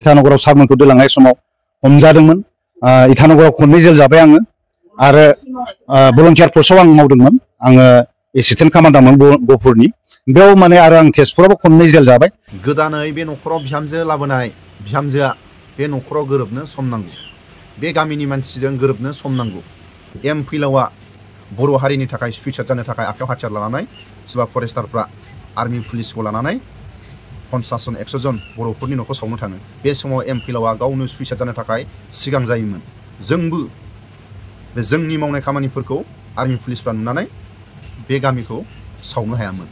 इटानगराव सारमोनखौ दोलांनाय समाव हमजादोंमोन। इटानगराव खननै जेल जाबाय आङो आरो भलन्टियार पस्टआव आं मावदोंमोन। आङो एसिस्टेन्ट कामान्डारमोन गहपुरनि। बेयाव माने आरो आं तेजपुरावबो खननै जेल जाबाय। गोदानै बे न'खराव बिहामजो लाबोनाय बिहामजोआ बे न'खराव गोरोबनो सम नांगौ। बे गामिनि मानसिजों गोरोबनो सम नांगौ। एम फैलावआ बर' हारिनि थाखाय सुइसाइड जानो थाखाय आखायाव हाथियार लानानै सोरबा फरेस्टारफ्रा आर्मि पुलिसखौ लानानै 50 जन 100 जन बर'फोरनि न'खौ सावनो थाङो। बे समाव एम फैलावआ गावनो सुइसाइड जानो थाखाय सिगां जायोमोन। जोंबो बे जोंनि मावनाय खामानिफोरखौ आर्मि पुलिसफ्रा नुनानै बे गामिखौ सावनो हायामोन।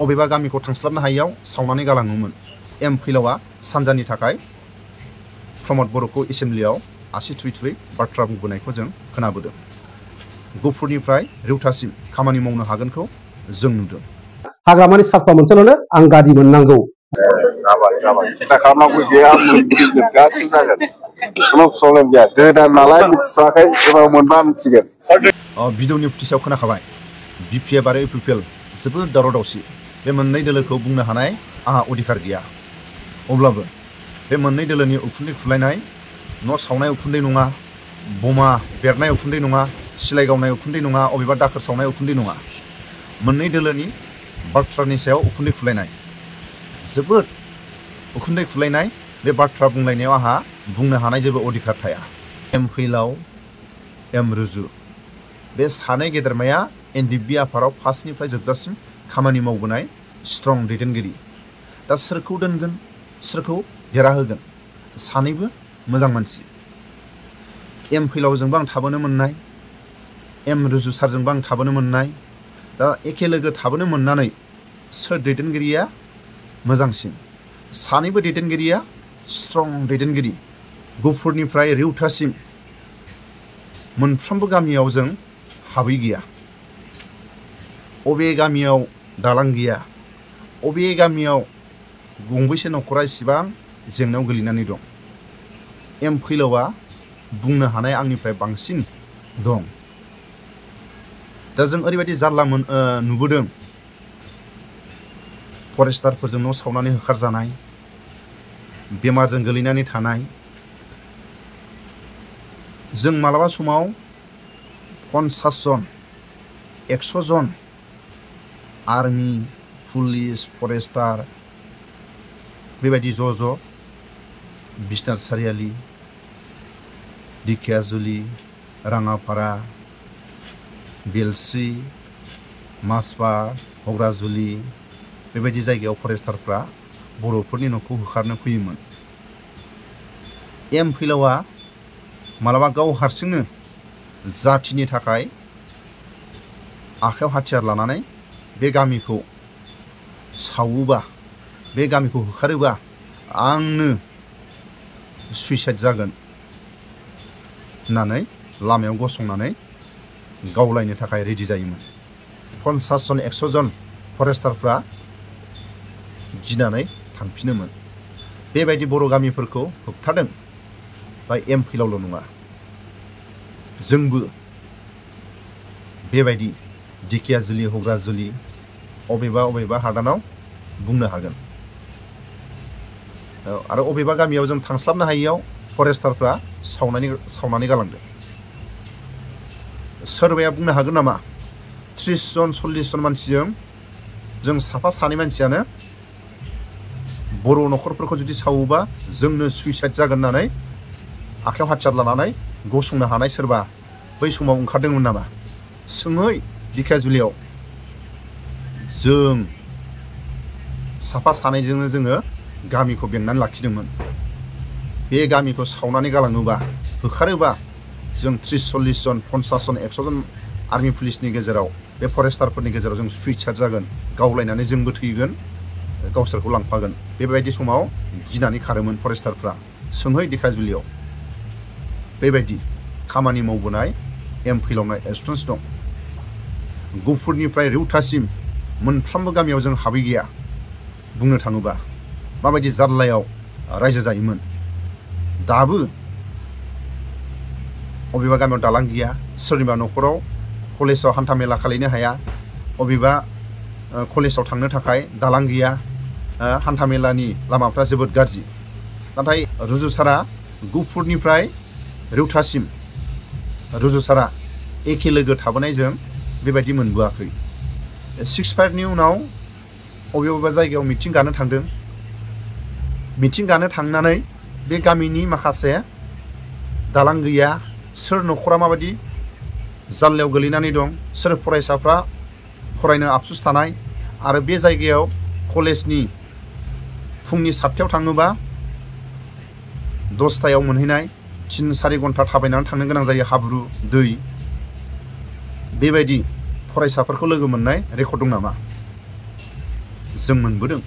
अबेबा गामिखौ थांस्लाबनो हायियाव सावनानै गालाङोमोन। एम फैलावआ सानजानि थाखाय प्रमद बर'खौ एसेम्ब्लियाव आसि थुयै थुयै बाथ्रा बुंबोनायखौ जों खोनाबोदों। गहपुरनिफ्राय रौतासिम खामानि मावनो हागोनखौ जों नुदों। हाग्रामानि साफा मोनसेल'नो आं गारि मोननांगौ। जाबाय सिन्था खालामनांगौ गैया, गासिबो जागोन। खुनु प्रब्लेम गैया। गोदान नालाय मिथिथ'वाखै, एबार मोनबा मिथिगोन। भिडिअनि फुटेजाव खोनाखाबाय BPF आरो UPPL जोबोद दावराव दावसि। बे मोननै दोलोखौ बुंनो हानाय आंहा अधिकार गैया। अब्लाबो बे मोननै दोलोनि उखुन्दै खुलायनाय, न' सावनाय उखुन्दै नङा, बमा बेरनाय उखुन्दै नङा, सिलाइ गावनाय उखुन्दै नङा, अबेबा दाखोर सावनाय उखुन्दै नङा। मोननै दोलोनि बाथ्रानि सायाव उखुन्दै खुलायनाय, जोबोद उखुन्दै खुलायनाय। बे बाथ्रा बुंलायनायाव आंहा बुंनो हानाय जेबो अधिकार थाया। एम फैलाव, एम रुजु बे सानै गेदेरमाया NDP आफादाव फार्स्टनिफ्राय जोबजासिम खामानि मावबोनाय स्ट्रं दैदेनगिरि। दा सोरखौ दोनगोन, सोरखौ देरहाहोगोन? सानैबो मोजां मानसि। एम फैलावजोंबो आं थाबोनो मोननाय, एम रुजु सारजोंबो आं थाबोनो मोननाय। दा एखे लोगो थाबोनो मोननानै सोर दैदेनगिरिया मोजांसिन? सानैबो दैदेनगिरिया स्ट्रं दैदेनगिरि। गहपुरनिफ्राय रौतासिम मोनफ्रोमबो गामियाव जों हाबै गैया। अबे गामियाव दालां गैया, अबे गामियाव गंबैसे न'खरा इसिबां जेंनायाव गोलैनानै दं? एम फैलावआ बुंनो हानाय आंनिफ्राय बांसिन दं। दा जों ओरैबायदि जारला नुबोदों, फरेस्टारफोरजों न' सावनानै होखारजानाय, बेमारजों गोलैनानै थानाय। जों मालाबा समाव 50 जन 100 जन आर्मि पुलिस फरेस्टार बेबायदि ज' बिसनाथ सारियालि, दिखियाजुलि, राङापारा, बेलस्रि, माजबाद, हग्राजुलि बेबायदि जायगायाव फरेस्टारफ्रा बर'फोरनि न'खौ होखारनो फैयोमोन। एम फैलावआ मालाबा गाव हारसिंनो जाथिनि थाखाय आखायाव हाथियार लानानै बे गामिखौ सावोबा, बे गामिखौ होखारोबा आंनो सुइसाइड जागोन होननानै लामायाव गसंनानै गावलायनो थाखाय रेडि जायोमोन। 50 जन 100 जन फरेस्टारफ्रा गिनानै थांफिनोमोन। बेबायदि बर' गामिफोरखौ होबथादों बा एम फैलावल' नङा, जोंबो बेबायदि दिखियाजुलि, हग्राजुलि अबेबा हादानाव बुंनो हागोन। आरो अबेबा गामियाव जों थांस्लाबनो हायियाव फरेस्टारफ्रा सावनानै गालांदों। सोरबाया बुंनो हागोन नामा 30 जन 40 जन मानसिजों जों साफा सानै मानसियानो बर' न'खरफोरखौ जुदि सावोबा जोंनो सुइसाइड जागोन होननानै आखायाव हाथियार लानानै गसंनो हानाय सोरबा बै समाव ओंखारदोंमोन नामा? सोङै दिखियाजुलियाव जों साफा सानैजोंनो जोङो गामिखौ बेंनानै लाखिदोंमोन। बे गामिखौ सावनानै गालाङोबा, होखारोबा जों 30-40 जन 50 जन 100 जन आर्मि पुलिसनि गेजेराव, बे फरेस्टारफोरनि गेजेराव जों सुइसाइड जागोन, गावलायनानै जोंबो थैगोन, गावसोरखौ लांफागोन। बेबायदि समाव गिनानै खारोमोन फरेस्टारफ्रा। सोंहै दिखियाजुलियाव बेबायदि खामानि मावबोनाय एम फैलावनाय एक्सपिरियेन्स दं। गहपुरनिफ्राय रौतासिम मोनफ्रोमबो गामियाव जों हाबै गैया। बुंनो थाङोबा माबायदि जारलायाव रायजो जायोमोन। दाबो अबेबा गामियाव दालां गैया, सोरनिबा न'खराव कलेजाव हान्था मेला खालामनो हाया, अबेबा कलेजाव थांनो थाखाय दालां गैया, हान्था मेलानि लामाफ्रा जोबोद गाज्रि। नाथाय रुजुसारा गुफुरनिफ्राय रौतासिम रुजुसारा एखे लोगो थाबोनायजों बेबायदि मोनबोआखै। 6-5 नि उनाव बबेबा जायगायाव मिटिं गानो थांदों। मिटिं गानो थांनानै बे गामिनि माखासे दालां गैया, सोर न'खरा माबायदि जाल्लायाव गोलैनानै दं, सोर फरायसाफ्रा फरायनो आफसुस थानाय, आरो बे जायगायाव कलेजनि फुंनि 7टायाव थाङोबा 10टायाव मोनहैनाय, 3-4 घन्टा थाबायनानै थांनो गोनां जायो, हाब्रु दै। बेबायदि फरायसाफोरखौ लोगो मोननाय रेकर्ड दं नामा? जों मोनबोदों,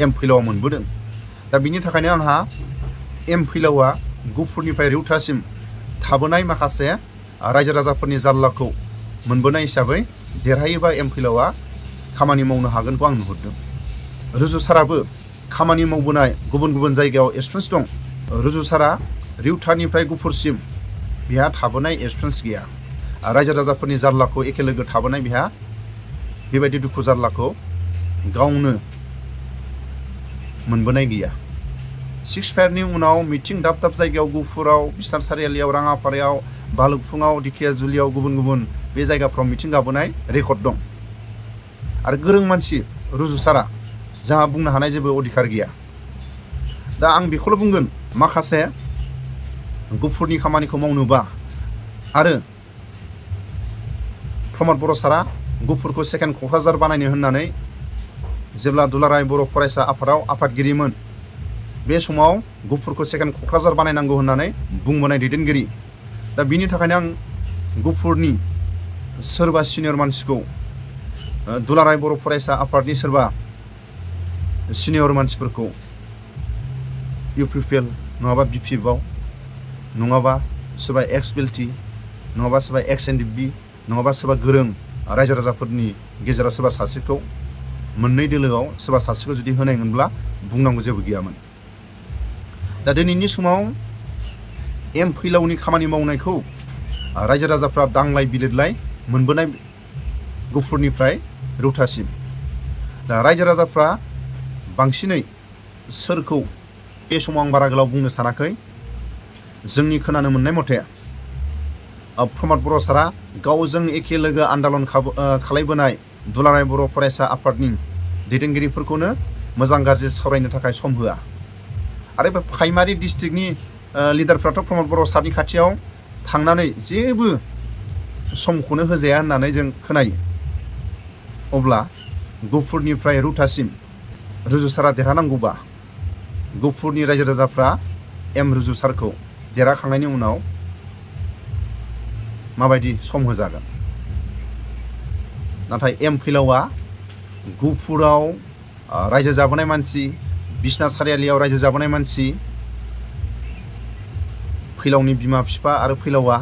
एमफिलाव मोनबोदों। दा बिनि थाखायनो आंहा एमफिलावा गुफुरनिफ्राय रौतासिम थाबोनाय माखासे रायजो राजाफोरनि जाल्लाखौ मोनबोनाय हिसाबै देरहायोबा एमफिलावा खामानि मावनो हागोनखौ आं नुहुरदों। रुजुसाराबो खामानि मावबोनाय गुबुन गुबुन जायगायाव एक्सपिरियेन्स दं। रुजुसारा रौतानिफ्राय गुफुरसिम बिहा थाबोनाय एक्सपिरियेन्स गैया। रायजो राजाफोरनि जाल्लाखौ एखे लोगो थाबोनाय बिहा बेबायदि दुखु जाल्लाखौ गावनो मोनबोनाय गैया। 6-5 नि उनाव मिटिं दाब दाब जायगायाव गुफुराव, बिसनाथ सारियालियाव, राङापारायाव, भालुकफुङाव, दिखियाजुलियाव, गुबुन गुबुन बे जायगाफ्राव मिटिं गाबोनाय रेकर्ड दं। आरो गोरों मानसि रुजुसारा, जोंहा बुंनो हानाय जेबो अधिकार गैया। दा आं बेखौल' बुंगोन, माखासे गुफुरनि खामानिखौ मावनोबा आरो प्रमद बर' सारा गुफुरखौ सेकेन्ड क'क्राझार बानायनो होननानै जेब्ला दुलाराय बर' फरायसा आफादाव आफादगिरिमोन, बे समाव गुफुरखौ सेकेन्ड क'क्राझार बानायनांगौ होननानै बुंबोनाय दैदेनगिरि। दा बिनि थाखायनो आं गुफुरनि सोरबा सिनियर मानसिखौ, दुलाराय बर' फरायसा आफादनि सोरबा सिनियर मानसिफोरखौ UPPL नङाबा BPF नङाबा सोरबा एक्स बेल्टि नङाबा सोरबा एक्स NDB नङाबा सोरबा गोरों रायजो राजाफोरनि गेजेराव सोरबा सासेखौ, मोननै दोलोआव सोरबा सासेखौ जुदि होनायमोनब्ला बुंनांगौ जेबो गैयामोन। दा दिनैनि समाव एमफिलावनि खामानि मावनायखौ रायजो राजाफ्रा दांलाय बिलिरलाय मोनबोनाय गुफुरनिफ्राय रौतासिम। दा रायजो राजाफ्रा बांसिनै सोरखौ बे समाव आं बारा गोलाव बुंनो सानाखै। जोंनि खोनानो मोननाय मथे प्रमद बर' सारा गावजों एखे लोगो आन्दालन खालायबोनाय दुलाराय बर' फरायसा आफादनि दैदेनगिरिफोरखौनो मोजां गाज्रि सावरायनो थाखाय सम होआ। आरो बे प्राइमारि डिस्ट्रिक्टनि लिडारफ्राथ' प्रमद बर' सारनि खाथियाव थांनानै जेबो समखौनो होजाया होननानै जों खोनायो। अब्ला गुफुरनिफ्राय रौतासिम रुजुसारा देरहानांगौबा गुफुरनि रायजो राजाफ्रा रुजुसारखौ देरहाखांनायनि उनाव माबायदि सम होजागोन? नाथाय एमफिलावा गुफुराव रायजो जाबोनाय मानसि, बिसनाथ सारियालियाव रायजो जाबोनाय मानसि, फैलावनि बिमा बिफा आरो फैलावा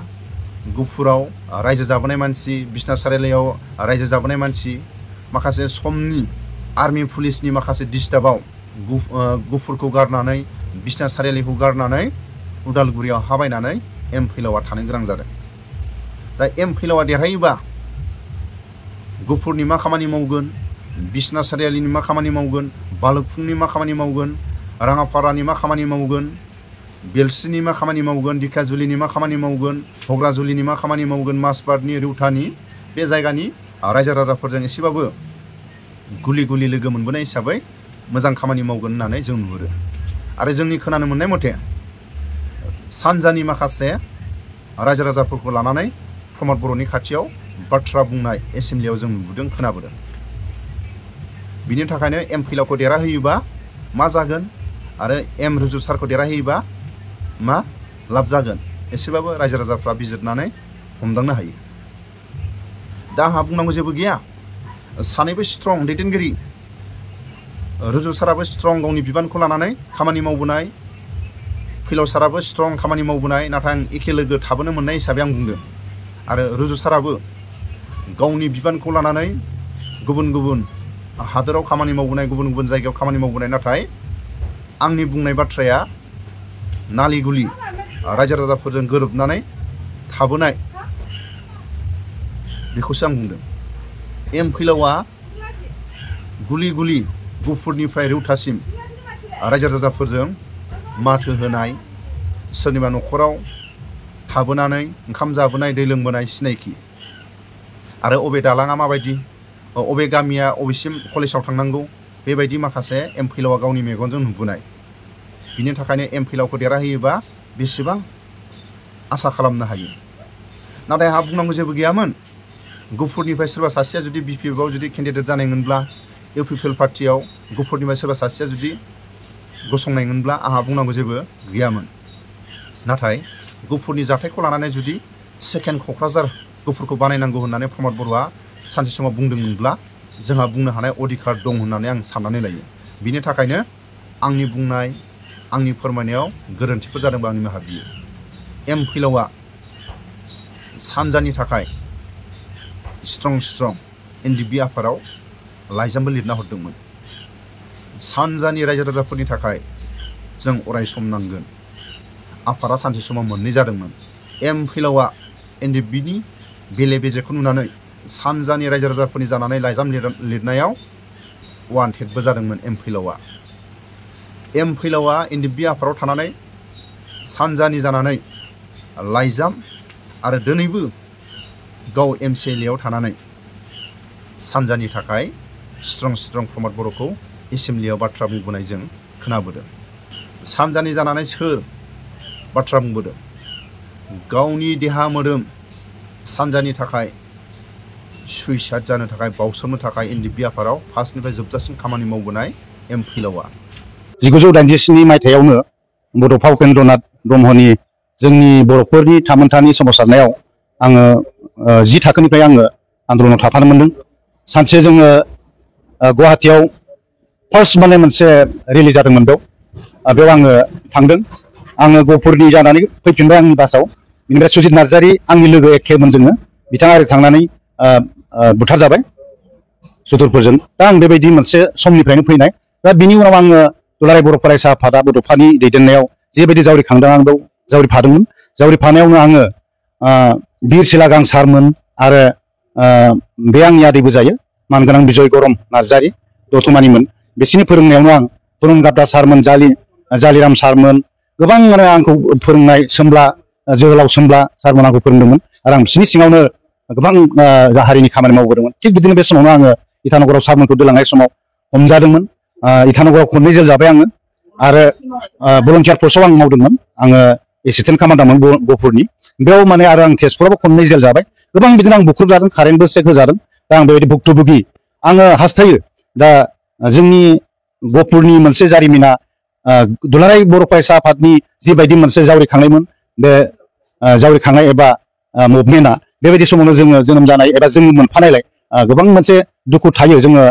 गुफुराव रायजो जाबोनाय मानसि, बिसनाथ सारियालियाव रायजो जाबोनाय मानसि, माखासे समनि आर्मि पुलिसनि माखासे डिस्टार्बाव गुफुरखौ गारनानै, बिसनाथ सारियालिखौ गारनानै उदालगुरियाव हाबायनानै एमफिलावा थानो गोनां जादों। दा एमफिलावा देरहायोबा गुफुरनि मा खामानि मावगोन, बिसनाथ सारियालिनि मा खामानि मावगोन, भालुकफुंनि मा खामानि मावगोन, राङापारानि मा खामानि मावगोन, बेलस्रिनि मा खामानि मावगोन, दिखियाजुलिनि मा खामानि मावगोन, घग्राजुलिनि मा खामानि मावगोन, माजबाटनि, रौतानि बे जायगानि रायजो राजाफोरजों एसेबाबो गुलि गुलि लोगो मोनबोनाय हिसाबै मोजां खामानि मावगोन होननानै जों नुहुरो। आरो जोंनि खोनानो मोननाय मथे सानजानि माखासे रायजो राजाफोरखौ लानानै प्रमद बर'नि खाथियाव बाथ्रा बुंनाय एसेम्ब्लियाव जों नुबोदों, खोनाबोदों। बिनि थाखायनो एमफिलावखौ देरहाहोयोबा मा जागोन आरो रुजुसारखौ देरहाहोयोबा मा लाब जागोन, एसेबाबो रायजो राजाफ्रा बिजिरनानै हमदांनो हायो। दा आंहा बुंनांगौ जेबो गैया। सानैबो स्ट्रं दैदेनगिरि, रुजुसाराबो स्ट्रं गावनि बिबानखौ लानानै खामानि मावबोनाय, फैलाव साराबो स्ट्रं खामानि मावबोनाय। नाथाय आं एखे लोगो थाबोनो मोननाय हिसाबै आं बुंदों। आरो रुजुसाराबो गावनि बिबानखौ लानानै गुबुन गुबुन हादोराव खामानि मावबोनाय, गुबुन गुबुन जायगायाव खामानि मावबोनाय। नाथाय आंनि बुंनाय बाथ्राया नालि गुलि रायजो राजाफोरजों गोरोबनानै थाबोनाय, बेखौसो आं बुंदों। एमफिलावा गुलि गुलि गुफुरनिफ्राय रौतासिम रायजो राजाफोरजों माथो होनाय सोरनिबा न'खराव थाबोनानै ओंखाम जाबोनाय दै लोंबोनाय सिनायथि आरो अबे दालाङा माबायदि अबे गामिया अबेसिम कलेजाव थांनांगौ बेबायदि माखासे एमफिलआ गावनि मेगनजों नुबोनाय बिनि थाखायनो एमफिलखौ देरहाहोयोबा बेसेबां आसा खालामनो हायो नाथाय आंहा बुंनांगौ जेबो गैयामोन गुफुरनिफ्राय सोरबा सासेया जुदि बिपिएफआव जुदि केन्डिडेट जानायमोनब्ला इउपिपिएल पार्टियाव गुफुरनिफ्राय सोरबा सासेया जुदि गसंनायमोनब्ला आंहा बुंनांगौ जेबो गैयामोन नाथाय गुफुरनि जाथायखौ लानानै जुदि सेकेन्ड क'क्राझार गुफुरखौ बानायनांगौ होननानै प्रमद बर'आ सानसे समाव बुंदोंमोनब्ला जोंहा बुंनो हानाय अधिकार दं होननानै आं साननानै लायो बिनि थाखायनो आंनि बुंनाय आंनि फोरमायनायाव गोरोन्थिफोर जादोंबा आंनि निमाहा बियो एमफिलआ सानजानि थाखाय स्ट्रं एनडिएफबि आफादाव लाइजामबो लिरना हरदोंमोन सानजानि रायजो राजाफोरनि थाखाय जों अराय सम नांगोन आफादा सानसे समाव मोननै जादोंमोन एमफिलआ एनडिएफबिनि बेले बेजेखौ नुनानै सानजानि रायजो राजाफोरनि जानानै लाइजाम लिरनायाव वान्टेडबो जादोंमोन एमफिलआ एनडिएफबि आफादाव थानानै सानजानि जानानै लाइजाम आरो दिनैबो गाव एमसिएलएआव थानानै सानजानि थाखाय स्ट्रं प्रमद बर'खौ एसेम्ब्लियाव बाथ्रा बुंबोनाय जों खोनाबोदों सानजानि जानानै सोर बाथ्रा बुंबोदों गावनि देहा मोदोम सानजानि थाखाय सुइसाइड जानो थाखाय बावसोमनो थाखाय एनडिएफबि आफादाव फार्स्टनिफ्राय जोबजासिम खामानि मावबोनाय एमफिलआ 1987 मायथाइयावनो बड'फा उपेन्द्रनाथ ब्रह्मनि जोंनि बर'फोरनि थामोनथानि सोमावसारनायाव आङो 10 थाखोनिफ्राय आङो आन्दलनाव थाफानो मोनदों सानसे जोङो गुवाहाटीयाव फार्स्ट माने मोनसे रेलि जादोंमोन बेयाव आङो थांदों आङो गहपुरनि जानानै फैफिनबाय आंनि बासाव बेनिफ्राय सुजित नार्जारी आंनि लोगो एखेमोन जोङो बिथाङा ओरै थांनानै बुथारजाबाय सुथुरफोरजों दा आं बेबायदि मोनसे समनिफ्रायनो फैनाय दा बिनि उनाव आङो दुलाराय बर' फरायसा आफादा बड'फानि दैदेननायाव जेबायदि जावरिखांदों आं बेयाव जावरिफादोंमोन जावरिफानायावनो आङो बिर सिलागां सारमोन आरो बे आंनि आदैबो जायो मानगोनां बिजय गरम नार्जारी दतमानिमोन बिसोरनि फोरोंनायावनो आं तरुन गाद्दा सारमोन जालिराम सारमोन गोबां माने आंखौ फोरोंनाय सोमब्ला जोहोलाव सोमब्ला सारमोन आंखौ फोरोंदोंमोन आरो आं बिसोरनि सिङावनो गोबां हारिनि खामानि मावबोदोंमोन थिग बिदिनो बे समावनो आङो इटानगराव सारमोनखौ दोलांनाय समाव हमजादोंमोन इटानगराव खननै जेल जाबाय आङो आरो भलन्टियार पस्टआव आं मावदोंमोन आङो एसिस्टेन्ट कामान्डारमोन गहपुरनि बेयाव माने आरो आं तेजपुरावबो खननै जेल जाबाय गोबां बिदिनो आं बुख्रुबजादों कारेन्टबो चेक होजादों दा आं बेबायदि भुक्तभुगि आङो हास्थायो दा जोंनि गहपुरनि मोनसे जारिमिना दुलाराय बर' फरायसा आफादनि जिबायदि मोनसे जावरिखांनायमोन बे जावरिखांनाय एबा मुभमेन्टआ बेबायदि समावनो जोङो जोनोम जानाय एबा जों मोनफानायलाय गोबां मोनसे दुखु थायो जोङो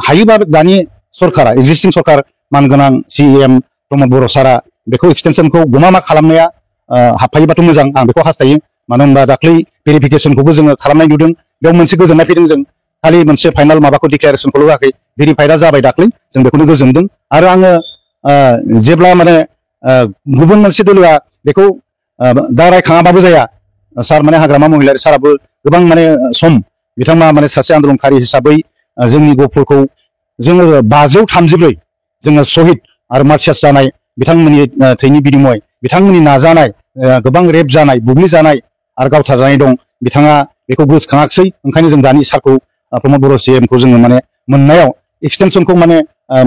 हायोबा दानि सरकारा एक्जिस्टिं सरकार मानगोनां CM प्रमद बर' सारा बेखौ एक्सटेनसनखौ गमामा खालामनाया हाबफायोबाथ' मोजां आं बेखौ हास्थायो मानो होनबा दाख्लै भेरिफिकेसनखौबो जोङो खालामनाय नुदों बेयाव मोनसे गोजोननाय फैदों जों खालि मोनसे फाइनाल माबाखौ डिक्लेरेसनखौल' होआखै भेरिफाइडआ जाबाय दाख्लै जों बेखौनो गोजोनदों आरो आङो जेब्ला माने गुबुन मोनसे दोलोआ बेखौ दा रायखाङाबाबो जाया सार माने हाग्रामा महिलारि साराबो गोबां माने सम बिथांमोना माने सासे आन्दलनकारि हिसाबै जोंनि गहपुरखौ जोङो 534 जोङो शहीद आरो मार्चार्स जानाय बिथांमोननि थैनि बिनिमय बिथांमोननि नाजानाय गोबां रेप जानाय बुग्लिजानाय आरो गावथारजानाय दं बिथाङा बेखौ गोसोखाङाखिसै ओंखायनो जों दानि सारखौ प्रमद बर' CMखौ जोङो माने मोननायाव एक्सटेनसनखौ माने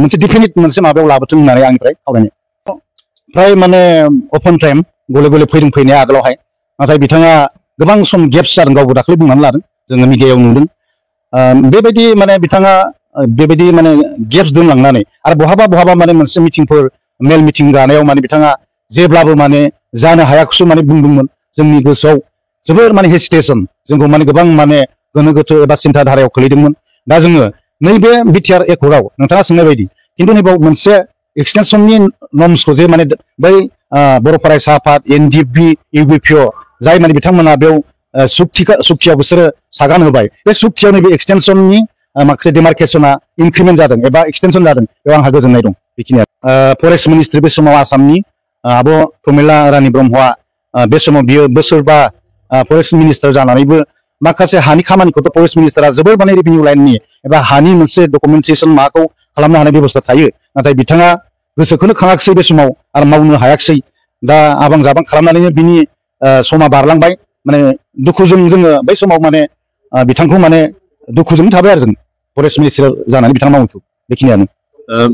मोनसे डिफिनिट मोनसे माबायाव लाबोथों होननानै आंनिफ्राय खावलायनाय फ्राय माने अपेन टाइम गले गले फैनाया आगोलावहाय नाथाय बिथाङा गोबां सम गेप्स जादों गावबो दाख्लै बुंनानै लादों जोङो मिडियायाव नुदों बेबायदि माने बिथाङा बेबायदि माने गेप्स दोनलांनानै आरो बहाबा माने मोनसे मिटिंफोर मेल मिटिं जानायाव माने बिथाङा जेब्लाबो माने जानो हायाखैसो माने बुंदोंमोन जोंनि गोसोआव जोबोर माने हेसिटेसन जोंखौ माने गोबां माने गोनो गोथो एबा सिन्था धारायाव खोलैदोंमोन दा जोङो नैबे बिटिआर एकर्डआव नोंथाङा सोंनाय बायदि खिन्थु नैबाव मोनसे एक्सटेनसननि नर्म्सखौ जे माने बै बर' फरायसा आफाद एनडिएफबि इउबिपिअ जाय माने बिथांमोना बेयाव सुक्तियाव बिसोरो सागान होबाय बे सुक्तियाव नैबे एक्सटेनसननि माखासे डिमार्केसना इनक्रिमेन्ट जादों एबा एक्सटेनसन जादों बेयाव आंहा गोजोननाय दं बेखिनिया फरेस्ट मिनिस्ट्रि बे समाव आसामनि आब' प्रमिला रानी ब्रह्मआ बे समाव बियो बोसोरबा फरेस्ट मिनिस्टार जानानैबो माखासे हानि खामानिखौथ' फरेस्ट मिनिस्टारा जोबोर माने रेभिनिउ लाइननि एबा हानि मोनसे डकुमेन्टेसन माबाखौ खालामनो हानाय बेबस्था थायो नाथाय बिथाङा गोसोखौनो खाङाखिसै बे समाव आरो मावनो हायाखिसै दा आबां जाबां खालामनानैनो बिनि समा बारलांबाय माने दुखुजों जोङो बै समाव माने बिथांखौ माने दुखुजों थाबाय आरो जों फरेस्ट मिनिस्टार जानानै बिथाङा मावनायखौ बेखिनियानो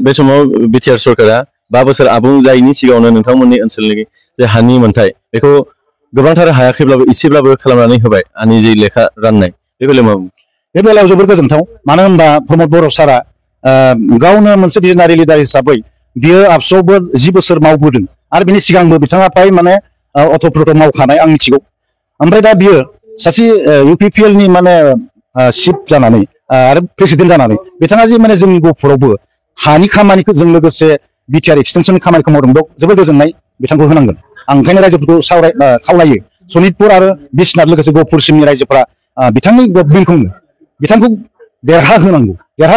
बे समाव बिटिआर सरकारा 5 बोसोर आबुं जायैनि सिगाङावनो नोंथांमोननि ओनसोलनि जे हानि मोन्थाय बेखौ गोबांथार हायाखैब्लाबो एसेब्लाबो खालामनानै होबाय हानि जे लेखा राननाय बे बेलायाव मा बे बेलायाव जोबोर गोजोनथाव मानो होनबा प्रमद बर' सारा गावनो मोनसे भिजनारि लिडार हिसाबै बियो आबसुआवबो 10 बोसोर मावबोदों आरो बिनि सिगांबो बिथाङा फ्राय माने अट'फोरखौ मावखानाय आं मिथिगौ ओमफ्राय दा बियो सासे इउपिपिएलनि माने चिफ जानानै आरो प्रेसिडेन्ट जानानै बिथाङा जे माने जोंनि गहपुरावबो हानि खामानिखौ जों लोगोसे बिटिआर एक्सटेनसननि खामानिखौ मावदों बेयाव जोबोर गोजोननाय बिथांखौ होनांगोन आं ओंखायनो रायजोफोरखौ खावलायो सनितपुर आरो बिश्वनाथ लोगोसे गहपुरसिमनि रायजोफोरा बिथांनि गभर्नमेन्टखौनो बिथांखौ देरहा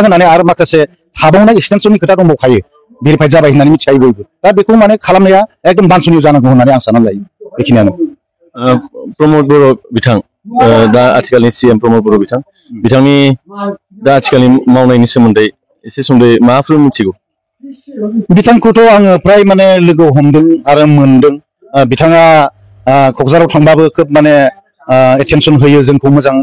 होनानै आरो माखासे थाबावनाय एक्सटेनसननि खोथा दंबावखायो भेरिफाइड जाबाय होननानै मिथिखायो बयबो दा बेखौ माने खालामनाया एकदम बानसनीय जानांगौ होननानै आं साननानै लायो बेखिनियानो प्रमद बर' बिथां दा आथिखालनि सीएम प्रमद बर' बिथांनि दा आथिखालनि मावनायनि सोमोन्दै एसे सुंद'यै माबाफोर मिथिगौ बिथांखौथ' आङो फ्राय माने लोगो हमदों आरो मोनदों बिथाङा क'क्राझाराव थांबाबो खोब माने एटेनसन होयो जोंखौ मोजां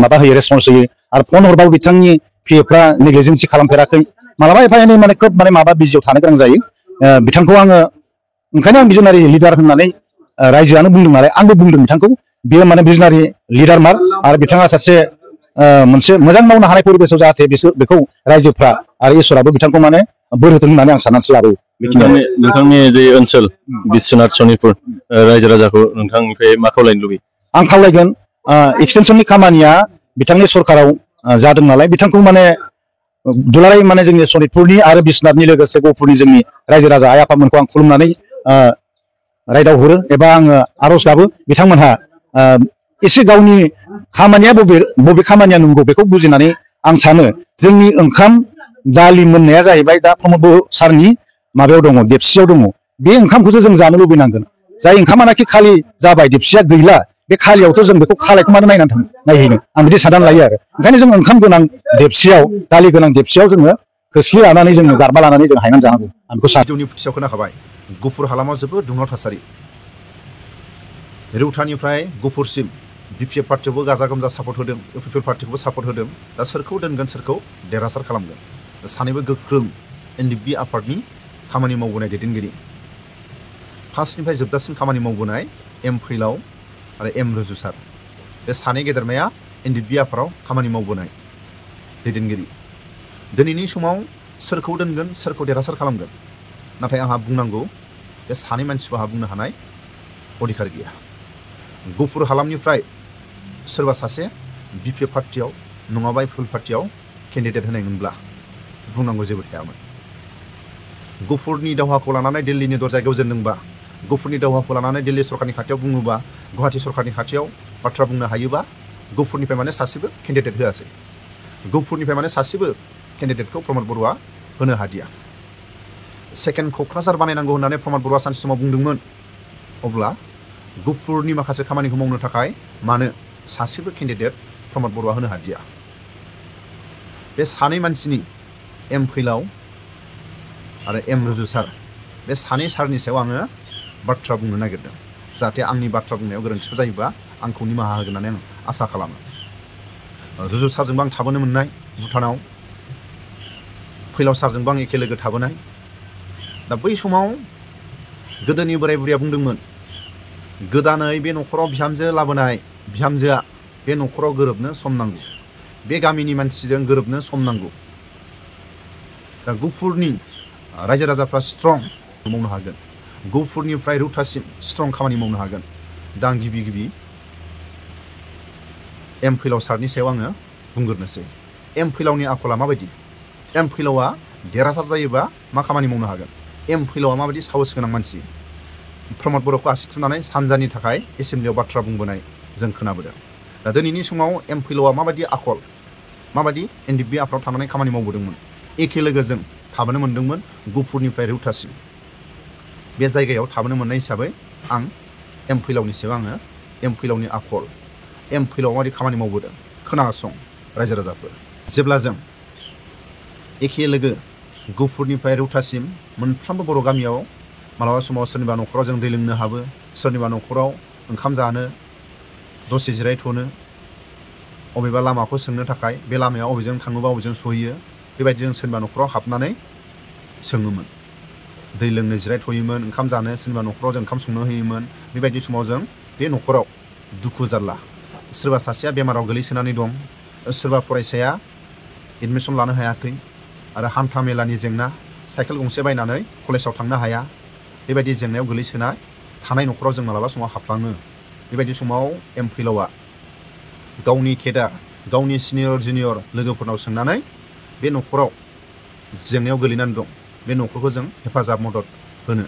माबा होयो रेसपन्स होयो आरो फन हरबाबो बिथांनि पिएफ्रा नेग्लिजेन्सि खालामफेराखै मालाबा एफा एनै माने खोब माने माबा बिजियाव थानो गोनां जायो बिथांखौ आङो ओंखायनो आं भिजनारि लिडार होननानै रायजोआनो बुंदों नालाय आंबो बुंदों बिथांखौ बेयो माने भिजनारि लिडार मार आरो बिथाङा सासे मोनसे मोजां मावनो हानाय परिबेसाव जाहाथे बेखौ रायजोफ्रा आरो इसोराबो बिथांखौ माने बोर होथों होननानै आं साननानैसो लाबोयो नोंथांनि जे ओनसोल बिश्वनाथ सनितपुर रायजो राजाखौ नोंथांनिफ्राय मा खावलायनो लुबैयो आं खावलायगोन एक्सटेनसननि खामानिया बिथांनि सरकाराव जादों नालाय बिथांखौ माने दुलाराय माने जोंनि सनितपुरनि आरो बिश्वनाथनि लोगोसे गहपुरनि जोंनि रायजो राजा आइ आफामोनखौ आं खुलुमनानै रायदाव हरो एबा आङो आर'ज गाबो बिथांमोनहा एसे गावनि खामानिया बबे खामानिया नंगौ बेखौ बुजिनानै आं सानो जोंनि ओंखाम दालि मोननाया जाहैबाय दा प्रमद बर' सारनि माबायाव दङ देबसियाव दङ बे ओंखामखौसो जों जानो लुबैनांगोन जाय ओंखामानाखि खालि जाबाय देबसिया गैला बे खालियावथ' जों बेखौ खालायखौ मानो नायहैनो आं बिदि साननानै लायो आरो ओंखायनो जों ओंखाम गोनां देबसियाव दालि गोनां देबसियाव जोङो खोस्लि लानानै जोङो गारबा लानानै जों हायनानै जानांगौ आं बेखौ सानो भिडिअनि फुटिसाव खोनाखाबाय गुफुर हालामाव जोबोद दुंहाव थासारि रौतानिफ्राय गुफुरसिम बिपिएफ पार्टियावबो गाजा गोमजा सापर्ट होदों इउपिपिएल पार्टिखौबो सापर्ट होदों दा सोरखौ दोनगोन सोरखौ देरहासार खालामगोन सानैबो गोख्रों एनडिएफबि आफादनि खामानि मावबोनाय दैदेनगिरि फार्स्टनिफ्राय जोबजासिम खामानि मावबोनाय एम फैलाव आरो एम रुजु सार बे सानै गेदेरमाया एनडिएफबि आफादाव खामानि मावबोनाय दैदेनगिरि दिनैनि समाव सोरखौ दोनगोन सोरखौ देरहासार खालामगोन नाथाय आंहा बुंनांगौ बे सानै मानसिखौ आंहा बुंनो हानाय अधिकार गैया गुफुर हालामनिफ्राय सोरबा सासे बिपिएफ पार्टियाव नङाबा इउपिपिएल पार्टियाव केन्डिडेट होनायमोनब्ला बुंनांगौ जेबो थायामोन गुफुरनि दावहाखौ लानानै दिल्लीनि दरजायाव गेवजेनदोंबा गुफुरनि दावहाखौ लानानै दिल्ली सरकारनि खाथियाव बुङोबा गुवाहाटी सरकारनि खाथियाव बाथ्रा बुंनो हायोबा गुफुरनिफ्राय माने सासेबो केन्डिडेट होआसै गुफुरनिफ्राय माने सासेबो केन्डिडेटखौ प्रमद बर'आ होनो हादिया सेकेन्ड क'क्राझार बानायनांगौ होननानै प्रमद बर'आ सानसे समाव बुंदोंमोन अब्ला गुफुरनि माखासे खामानिखौ मावनो थाखाय मानो सासेबो केन्डिडेट प्रमद बर'आ होनो हादिया बे सानै मानसिनि एम फैलाव आरो एम रुजु सार बे सानै सारनि सायाव आङो बाथ्रा बुंनो नागिरदों जाहाथे आंनि बाथ्रा बुंनायाव गोरोन्थिफोर जायोबा आंखौ निमाहा होगोन होननानै आं आसा खालामो रुजु सारजोंबो आं थाबोनो मोननाय भुटानाव फैलाव सारजोंबो आं एखे लोगो थाबोनाय दा बै समाव गोदोनि बोराय बुरैया बुंदोंमोन गोदानै बे न'खराव बिहामजो लाबोनाय बिहामजोआ बे न'खराव गोरोबनो सम नांगौ बे गामिनि मानसिजों गोरोबनो सम नांगौ दा गुफुरनि रायजो राजाफ्रा स्ट्रं मावनो हागोन गुफुरनिफ्राय रौतासिम स्ट्रं खामानि मावनो हागोन दा आं गिबि एम फैलाव सारनि सायाव आङो बुंग्रोनोसै एम फैलावनि आखला माबायदि एम फैलावा देरहासार जायोबा मा खामानि मावनो हागोन एम फैलावा माबायदि साहस गोनां मानसि प्रमद बर'खौ आसि थुनानै सानजानि थाखाय एसेम्ब्लियाव बाथ्रा बुंबोनाय जों खोनाबोदों दा दिनैनि समाव एम फैलावा माबायदि आखल माबायदि एनडिएफबि आफादाव थानानै खामानि मावबोदोंमोन एखे लोगोजों थाबोनो मोन्दोंमोन गुफुरनिफ्राय रौतासिम बे जायगायाव थाबोनो मोननाय हिसाबै आं एम फैलावनि सायाव आङो एम फैलावनि आखल एम फैलाव माबायदि खामानि मावबोदों खोनासं रायजो राजाफोर जेब्ला जों एखे लोगो गफुरनिफ्राय रौतासिम मोनफ्रोमबो बर' गामियाव मालाबा समाव सोरनिबा न'खराव जों दै लोंनो हाबो, सोरनिबा न'खराव ओंखाम जानो, दसे जिरायथ'नो, अबेबा लामाखौ सोंनो थाखाय बे लामाया अबेजों थाङोबा अबेजों सहैयो बेबायदि जों सोरनिबा न'खराव हाबनानै सोङोमोन, दै लोंनो जिरायथ'योमोन, ओंखाम जानो सोरनिबा न'खराव जों ओंखाम संनो होयोमोन। बेबायदि समाव जों बे न'खराव दुखु जारला, सोरबा सासेया बेमाराव गोलैसोनानै दं, सोरबा फरायसाया एडमिसन लानो हायाखै आरो हान्था मेलानि जेंना, साइकेल गंसे बायनानै कलेजाव थांनो हाया, बेबायदि जेंनायाव गोलैसोना थानाय न'खराव जों मालाबा समाव हाबलाङो। बेबायदि समाव एमफिलावआ गावनि केडार, गावनि सिनियर जुनियर लोगोफोरनाव सोंनानै बे न'खराव जेंनायाव गोलैनानै दं बे न'खरखौ जों हेफाजाब मदद होनो